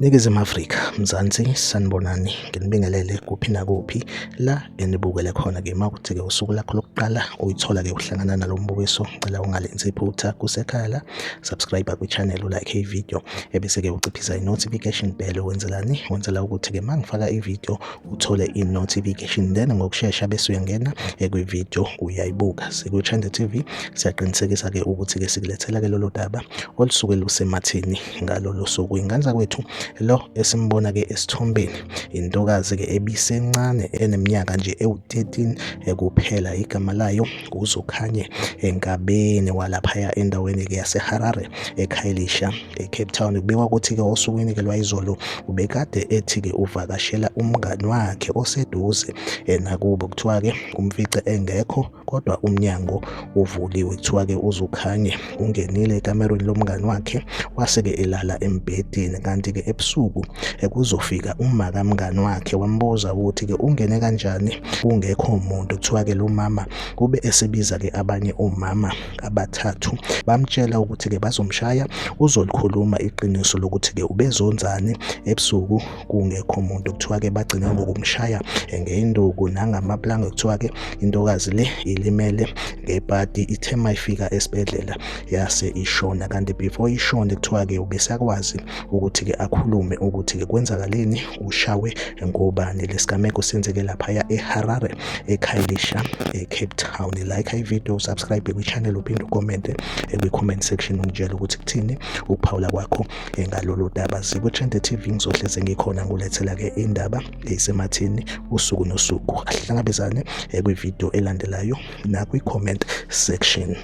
Ningizimu Afrika, Mzansi, sanibonani, nginibingelele kuphi nakuphi la enibukele khona-ke. Uma kuthi-ke usuku lakho lokuqala uyithola-ke uhlangana nalo mbukiso, ngicela ungalenzi iphutha, kusekhaya la, subscribe kwi-channel, ulike i-video, ebese-ke uciphisa i-notification bell. Wenzelani? Wenzela ukuthi-ke uma ngifaka i-video uthole i-notification, then ngokushesha bese uyangena kwi-video uyayibuka. Sikwi-Trend TV siyaqinisekisa-ke ukuthi-ke sikulethela-ke lolo daba olusuke lusematheni ngalolo suku. Ingane zakwethu, lo esimbona-ke esithombeni intokazi-ke ebisencane eneminyaka nje ewu-13 kuphela, igama layo uZukhanye Enkabeni walaphaya endaweni-ke yaseHarare eKhayelitsha eCape Town. Kubikwa ukuthi-ke osukwini-ke lwayizolo ubekade ethi-ke uvakashela umngani wakhe oseduze nakubo. Kuthiwa-ke umfice engekho kodwa umnyango uvuliwe. Kuthiwa-ke uZukhanye ungenile ekamerweni lomngani wakhe wase-ke elala embhedeni, kanti-ke ebusuku kuzofika uma kamngani wakhe wambuza ukuthi-ke ungene kanjani kungekho muntu. Kuthiwa-ke lo mama ube esebiza-ke abanye omama abathathu bamtshela ukuthi-ke bazomshaya, uzolikhuluma iqiniso lokuthi-ke ubezonzani ebusuku kungekho muntu. Kuthiwa-ke bagcina ngokumshaya ngenduku nangamaplangwe. Kuthiwa-ke intokazi le ilimele ngebhadi, ithe mayifika esibhedlela yase ishona, kanti before ishone kuthiwa-ke ubesakwazi ukuthi-ke akhulume ukuthi-ke kwenzakaleni, ushawe ngobani. Lesigameko senzeke laphaya eHarare eKhayelitsha eCape Town. Like i-video, subscribe kwi-channel, uphinde ucommente kwi-comment section ungitshele ukuthi kuthini ukuphawula kwakho ngalolu daba. Zikwi-Trend TV, ngizohleze ngikhona ngulethela-ke indaba eyisematheni usuku nosuku. Ahlangabezane kwi-video elandelayo nakwi-comment section.